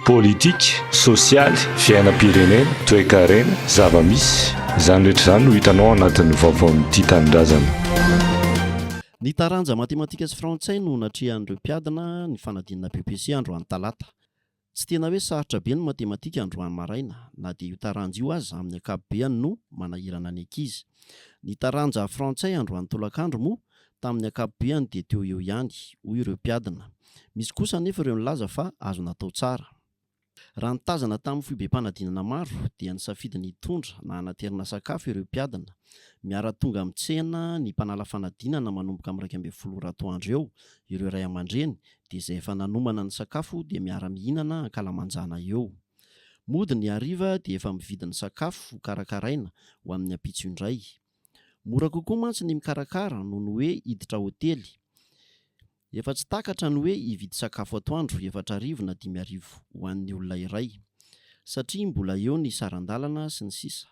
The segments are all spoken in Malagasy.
Politika, sosialy, fiainam-pirenena, toekarena, zava-misy, izany rehetra izany no hitanao ao anatin'ny vaovaon'ny Tia Tanindrazana. Ny taranja matematika sy frantsay no natrehan'ireo mpiadina ny fanadinana BEPC androany talata. Tsy tena hoe sarotra be ny matematika androany maraina na dia io taranja io aza amin'ny ankapobeany no manahirana ny ankizy. Ny taranja frantsay androany tolakandro moa tamin'ny ankapobeany dia teo eo ihany, hoy ireo mpiadina. Misy kosa anefa ireo nilaza fa azo natao tsara. Raha nitazana tamin'ny foibem-panadinana maro dia nisafidy ny hitondra na hanaterina sakafo ireo mpiadina. Miara-tonga mitsena ny mpanala fanadinana manomboka amin'ny 11 ora atoandro eo ireo ray aman-dreny dia izay efa nanomana ny sakafo dia miara-mihinana ankalamanjana eo. Mody ny hariva dia efa mividy ny sakafo ho karakaraina ho amin'ny ampitso indray. Mora kokoa mantsy ny mikarakara noho ny hoe hiditra hotely. Efa tsy takatra ny hoe hividy sakafo atoandro 4000 na 5000 ho an'ny olona iray. Satria mbola eo ny saran-dalana sy ny sisa.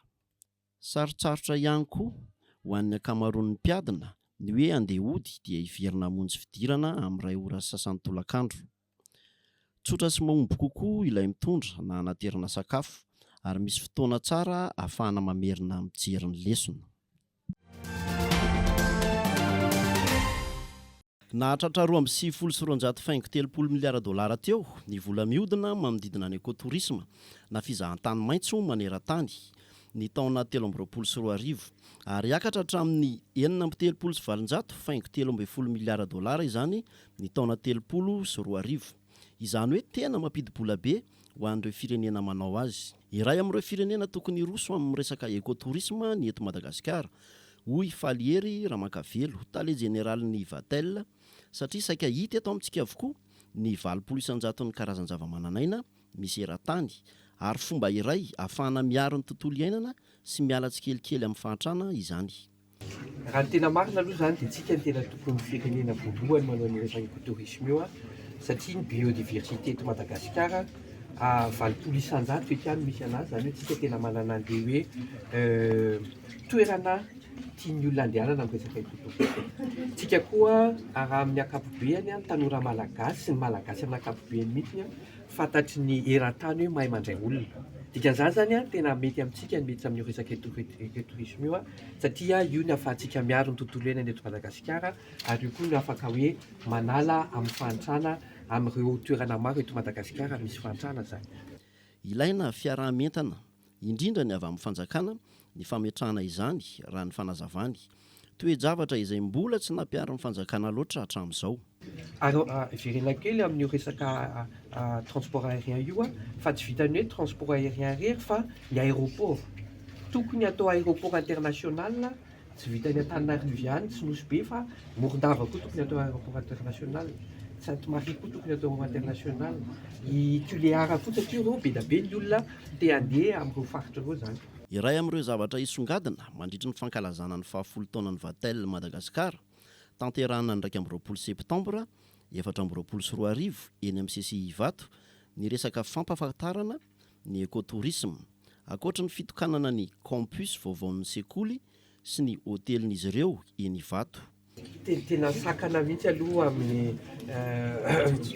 Sarotsarotra ihany koa ho an'ny ankamaroan'ny mpiadina ny hoe handeha hody dia hiverina hamonjy fidirana amin'ny iray ora sy sasany tolakandro. Tsotra sy mahomby kokoa ilay mitondra na anaterana sakafo ary misy fotoana tsara ahafahana mamerina mijery ny lesona. Nahatratra 292 faingo 30 miliara dolara teo ny vola mihodina manodidina ny écotourisme na fizahantany maitso maneran-tany ny taona 2023 ary hiakatra hatramin'ny 836 faingo 13 miliara dolara izany ny taona 2030. Izany hoe tena mampidi-bola be ho an'ireo firenena manao azy. Iray amin'ireo firenena tokony hiroso amin'ny resaka écotourisme ny eto Madagasikara, hoy Falihery Ramankavelo, tale jeneralin'ny Vatel, satria saika hita eto amintsika avokoa ny 80% karazan-javamananaina misy eran-tany ary fomba iray ahafahana miaro ny tontolo iainana sy miala tsikelikely amin'ny fahantrana izany. Raha ny tena marina aloha izany dia tsika no tena tokony firenena voalohany manao an'io resaka écotourisme io satria ny biodiversité eto Madagasikara 80% eto ihany no misy anazy, izany hoe tsika tena manana an'ilay hoe toerana tian'ny olona andehanana amin'ny resaka écotourisme. Tsika koa raha amin'ny ankapobeany ny tanora malagasy sy ny malagasy amin'ny ankapobeany mihitsy fantatry ny eran-tany hoe mahay mandray olona. Dikan'izany izany tena mety amintsika ny miditra amin'io resaka écotourisme io satria io no ahafahantsika miaro ny tontolo iainana eto Madagasikara ary io koa no afaka hoe manala amin'ny fahantrana amin'ireo toerana maro eto Madagasikara misy fahantrana izany. Ilaina fiaraha-mientana, indrindra ny avy amin'ny fanjakana, ny fametrahana izany, raha ny fanazavany. Toe-javatra izay mbola tsy nampiharin'ny fanjakana loatra hatramin'izao. Ary hiverena kely amin'io resaka transport aérien io fa tsy vitan'ny hoe transport aérien irery fa ny aéroport. Tokony atao aéroport international, tsy vitan'ny Antananarivo ihany sy Nosy Be fa Morondava koa tokony atao aéroport international, Sainte Marie koa tokony atao international, i Tuléar koa satria ireo be dia be ny olona te handeha amin'ireo faritra ireo izany. Iray amin'ireo zavatra hisongadina mandritry ny fankalazana ny fahafolo taonan'ny Vatel Madagascar, tanterahina ny 21 septambra 2024 eny amin'ny CCI Ivato ny resaka fampahafantarana ny écotourisme, ankoatry ny fitokanana ny campus vaovaon'ny sekoly sy ny hotelin'izy ireo eny Ivato. Tena sakana mihitsy aloha amin'ny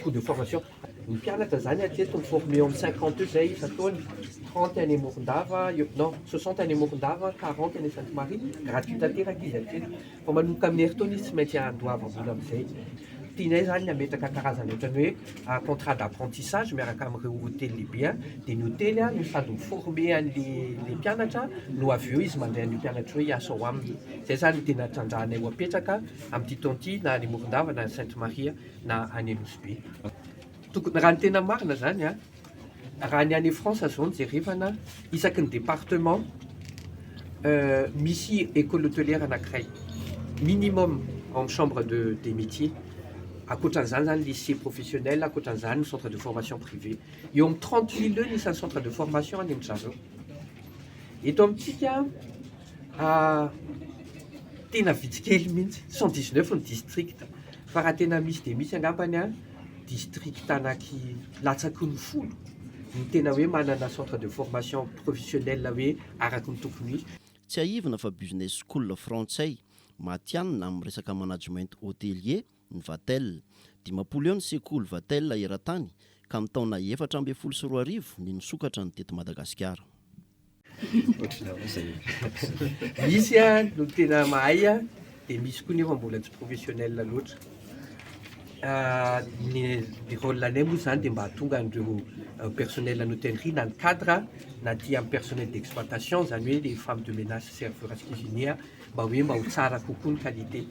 cours de formation. Ny mpianatra izany hatreto mi-former eo amin'ny 50 eo izay isan-taona, 30 any Morondava, non 60 any Morondava, 40 any Sainte Marie, gratuit tanteraka izy hatreto. Fa manomboka amin'ny herintaona izy tsy maintsy andoavam-bola amin'izay. Tianay izany ny hametraka karazana ohatran'ny hoe contrat d'apprentissage miaraka amin'ireo hotely lehibe dia ny hotely no sady mi-former an'ilay mpianatra no avy eo izy mandray an'io mpianatra io hiasa ao aminy. Izay izany no tena trandrahanay ho apetraka amin'ity taona ity na any Morondava na any Sainte Marie na any Nosy Be. Tokony, raha ny tena marina izany an, raha ny any France izao no jerevana, isaky ny département misy école hôtelière anankiray minimum ao amin'ny chambre de des métiers. Ankoatran'izany izany lycée professionnel, ankoatran'izany ny centre de formation privé. Eo amin'ny 30 000 eo ny isan'ny centre de formation any amin-dry zareo. Eto amintsika tena vitsy kely mihitsy, 119 ny district. Fa raha tena misy dia misy angambany an, district anaky latsaky ny 10 no tena hoe manana centre de formation professionnel hoe araky ny tokony ho izy. Tsiahivina fa business school frantsay matihanina amin'ny resaka management hôtelier ny Vatel. 50 eo ny sekoly Vatel eran-tany. ka ny taona 2014 ny nisokatra ny teto Madagasikara. Misy no tena mahay dia misy koa nefa mbola tsy professionnel loatra. Ny rôle anay moa izany dia mba hahatonga an'ireo personnel en hôtellerie na ny cadre na aty amin'ny personnel d'exploitation izany hoe les femmes de ménage sy serveur sy cuisinier mba hoe mba ho tsara kokoa ny qualité.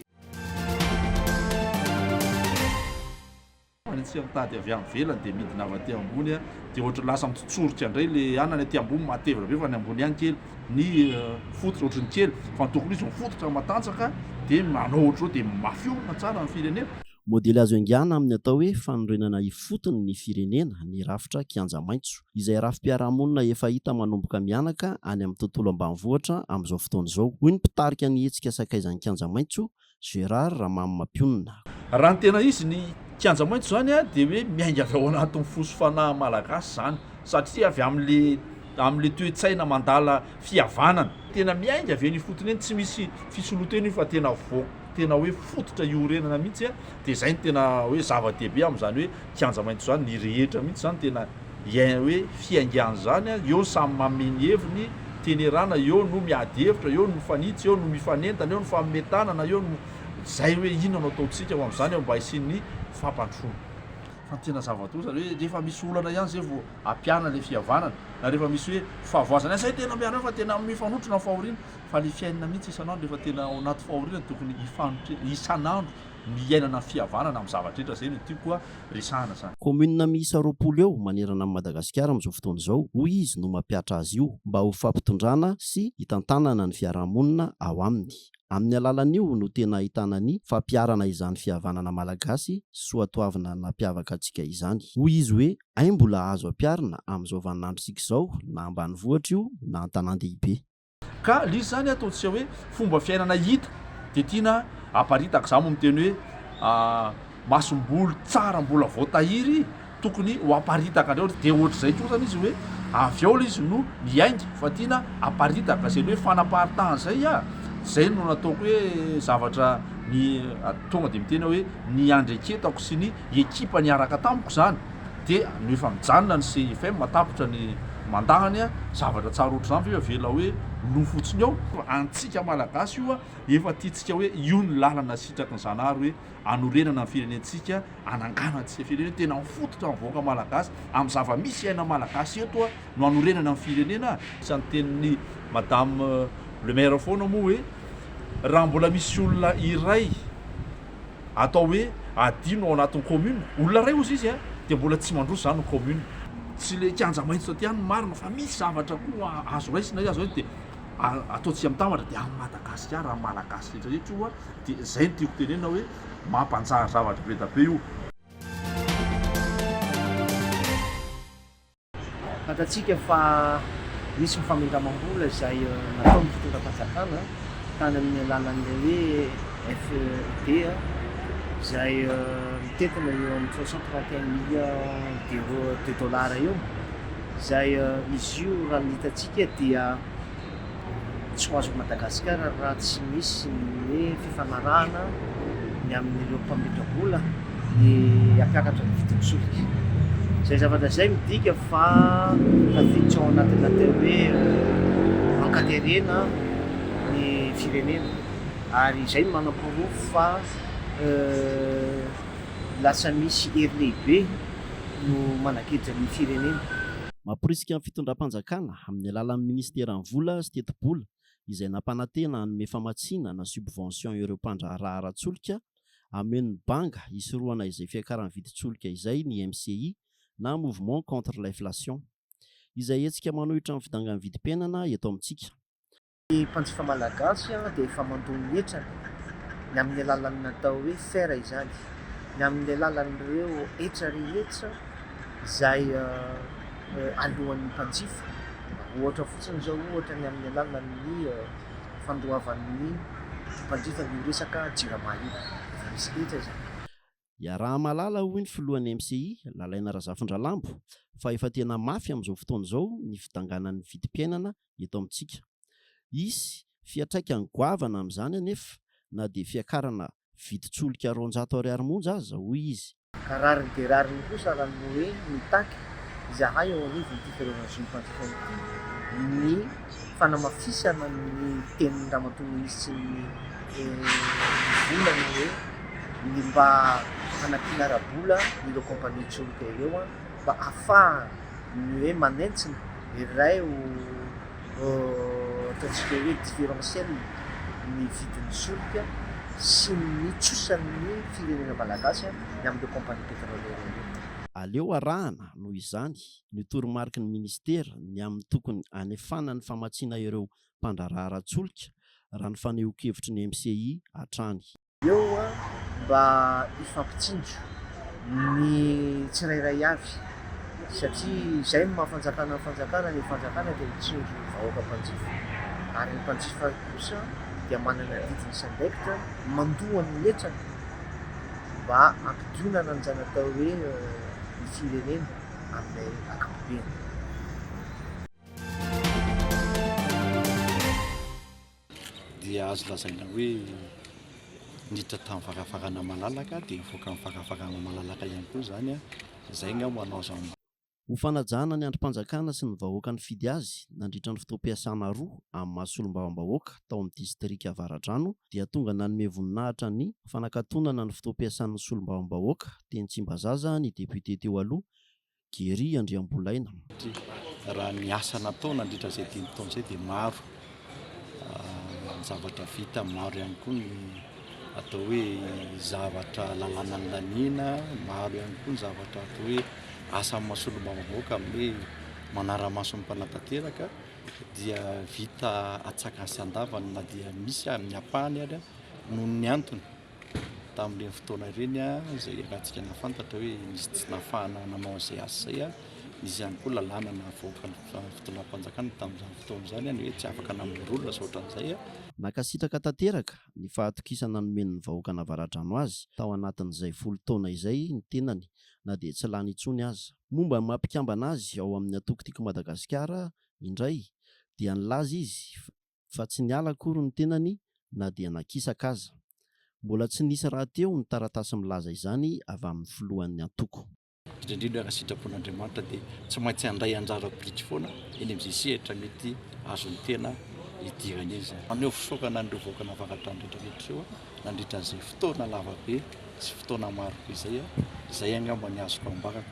Fa ny tsy mitady avy any ivelany dia midina avy aty ambony dia ohatry lasa mitsotsorika indray le anana aty ambony matevina be fa ny ambony ihany kely ny fototra ohatry ny kely fa ny tokony izy ny fototra matanjaka dia manao ohatr'izao dia mafy orina tsara ny firenena. Modely azo iangana amin'ny atao hoe fanorenana ifotony ny firenena ny rafitra Kianja Maitso, izay rafi-piarahamonina efa hita manomboka mihanaka any amin'ny tontolo ambanivohitra amin'izao fotoana izao, hoy ny mpitarika ny hetsika Sakaizan'ny Kianja Maitso, Gérard Ramamimampiona. Raha ny tena izy, ny Kianja Maitso izany dia hoe miainga avy ao anatin'ny fo sy fanahy malagasy izany, satria avy amin'ilay amin'ilay toe-tsaina mandala fihavanana. Tena miainga avy eny ifotony eny, tsy misy fisoloan-tena io fa tena vao tena hoe fototra iorenana mihitsy, dia izay no tena hoe zava-dehibe amin'izany hoe Kianja Maitso izany, ny rehetra mihitsy izany tena Iay hoe fiaingan'izany an, eo samy manome ny heviny, tenerana, eo no miady hevitra, eo no mifanitsy, eo no mifanentana, eo no mifanome tanana, eo no izay hoe inona no ataontsika ho amin'izany eo mba hisian'ny fampandrosoana. Fa ny tena zava-doza hoe rehefa misy olana ihany izay vao ampiharina ilay fihavanana, na rehefa misy hoe fahavoazana, izay tena miaro fa tena mifanotrona ny fahoriana, fa ilay fiainana mihitsy isan'andro rehefa tena ao anaty fahoriana tokony hifanotrena isan'andro ny hiainana ny fihavanana amin'ny zavatra rehetra, izay no tiako resahana izany. Kaominina miisa 20 eo manerana an'i Madagasikara amin'izao fotoana izao, hoy izy, no mampihatra azy io mba ho fampitondrana sy hitantanana ny fiarahamonina ao aminy. Amin'ny alalan'io no tena ahitana ny fampiharana izany fihavanana malagasy sy soatoavina nampiavaka antsika izany. Hoy izy hoe hay mbola azo ampiharina amin'izao vaninandrontsika izao na ambanivohitra io na an-tanàn-dehibe. Ka le izy zany ataontsika hoe fomba fiainana hita de tiana aparitaka, za moa miteny hoe masomboly tsara mbola voatahiry tokony ho aparitaka ndray ohatra, de ohatr'izay koa zany izy hoe avy ao le izy no miainga fa tiana aparitaka, zay le hoe fanaparitahana zay a, zay no nataoko hoe zavatra ny tonga de miteny aho hoe ny andreketako sy ny ekipa niaraka tamiko zany. Dia no efa mijanona ny CFM tapitra ny mandat-ny a, zavatra tsara ohatr'izany ve avela hoe lo fotsiny eo? Antsika Malagasy io a, efa tiantsika hoe io ny lalana sitraky ny Zanahary hoe anorenana ny firenentsika, ananganantsika firenena, tena mifototra amin'ny vahoaka Malagasy, amin'ny zava-misy iainan'ny Malagasy eto a no anorenana ny firenena a. Isan'ny tenin'i Madame le maire foana moa hoe raha mbola misy olona iray atao hoe adino ao anatin'ny commune, olona iray ozy izy a, dia mbola tsy mandroso izany ny commune. Tsy le kianja maitso taty ihany no marina fa misy zavatra koa azo raisina azo raisina dia ataontsika mitambatra dia amin'i Madagasikara, amin'ny Malagasy rehetra rehetra io a, dia izay no tiako tenenina hoe mampanjary zavatra be dia be io. Fantatsika fa nisy ny famindramam-bola izay nataon'ny fitondram-panjakana tany amin'ny alalan'ilay hoe FED izay mitentina eo amin'ny 331 millions d'euros de dollars eo, izay izy io raha ny hitantsika dia tsy ho azon'i Madagasikara raha tsy misy ny fifanarahana ny amin'ireo mpamindra-bola ny hampiakatra ny vidin'ny solika. Izay zavatra izay midika fa tafiditra ao anatin'ny atao hoe ankaterena ny firenena ary izay no manaporofo fa lasa misy hery lehibe no manageja ny firenena. Mamporisika ny fitondram-panjakana amin'ny alalan'ny minisiteran'ny vola sy tetibola izay nampanantena hanome famatsiana na subvention ireo mpandraharaha ara-tsolika hameno ny banga hisorohana izay fiakaran'ny vidin-tsolika izay ny MCI na Mouvement contre l'inflation izay hetsika manohitra ny fidangan'ny vidim-piainana eto amintsika. Ny mpanjifa malagasy dia efa mandoa ny hetrany, ny amin'ny alalan'ny atao hoe fer izany, ny amin'ny alalan'ireo hetra rehetra izay aloan'ny mpanjifa, ohatra fotsiny izao ohatra ny amin'ny alalan'ny fandoavan'ny mpanjifa io resaka jirama io, efa misy hetra izany. Iaraha-mahalala, hoy ny filohan'ny MCI, Lalaina Razafindralambo, fa efa tena mafy amin'izao fotoana izao ny fidanganan'ny vidim-piainana eto amintsika. Hisy fiantraikany goavana amin'izany anefa na dia fiakarana vidin-tsolika 200 ariary monja aza, hoy izy. Ka rariny dia rariny kosa raha ny hoe mitaky izahay eo anivon'ity fiarovana ny zon'ny mpanjifa ity ny fanamafisana ny tenin'ny Ramatoa Minisitry ny vola ny hoe ny mba hanampiana ara-bola ireo kompanian-tsolika ireo mba hahafahany hoe manentsina ireo ataontsika hoe différentiel ny vidin'ny solika sy ny trosan'ny firenena malagasy ny amin'ireo compagnie pétrolière ireo. Aleo arahana, noho izany, ny toromariky ny minisitera ny amin'ny tokony hanefana ny famatsiana ireo mpandraharaha ara-tsolika, raha ny fanehoan-kevitry ny MCI hatrany. Eo mba hifampitsinjo ny tsirairay avy satria izay no maha fanjakana ny fanjakana, ny fanjakana dia mitsinjo ny vahoaka mpanjifa ary ny mpanjifa kosa dia manana adidiny sy andraikitra mandoa ny hetrany mba hampidonana an'izany atao hoe ny firenena amin'ny ankapobeny. Dia azo lazaina hoe niditra tamin'ny varavarana malalaka dia nivoaka amin'ny varavarana malalaka ihany koa izany, izay angamba no azo ambara. Ho fanajana ny andrim-panjakana sy ny vahoaka nifidy azy nandritra ny fotoam-piasana roa amin'ny maha solombavambahoaka tao amin'ny distrika Avaradrano dia tonga nanome voninahitra ny fanakatonana ny fotoam-piasan'ny solombavambahoaka teny Tsimbazaza ny depiote teo aloha Gerry Andriambolaina. Satria raha ny asa natao nandritra izay dimy taona izay dia maro ny zavatra vita, maro ihany koa ny atao hoe zavatra lalàna nolaniana, maro ihany koa ny zavatra atao hoe asa amin'ny maha solombavambahoaka amin'ny hoe manara-maso ny mpanatanteraka dia vita antsakany sy andavany na dia misy amin'ny ampahany ary noho ny antony. Tamin'ireny fotoana ireny izay iarahantsika nahafantatra hoe nisy tsy nahafahana nanao an'izay asa izay, nisy ihany koa lalàna navoakan'ny fitondram-panjakana tamin'izany fotoana izany ny hoe tsy afaka namory olona sy ohatran'izay. Nankasitraka tanteraka ny fahatokisana nomen'ny vahoakan'Avaradrano azy tao anatin'izay folo taona izay ny tenany na dia tsy lany intsony aza. Momba ny maha mpikambana azy ao amin'ny antoko Tiako Madagasikara indray dia nilaza izy fa tsy niala akory ny tenany na dia nakisaka aza. Mbola tsy nisy rahateo ny taratasy milaza izany avy amin'ny filohan'ny antoko. Indrindra indrindra raha sitrapon'Andriamanitra dia tsy maintsy handray anjara biriky foana eny amin'izay sehatra mety azon'ny tena hidirana eny izany. Maneho fisaorana an'ireo vahoakan'Avaradrano rehetra rehetra ireo nandritra an'izay fotoana lava be sy fotoana maro be izay. Izay angamba ny azoko ambara.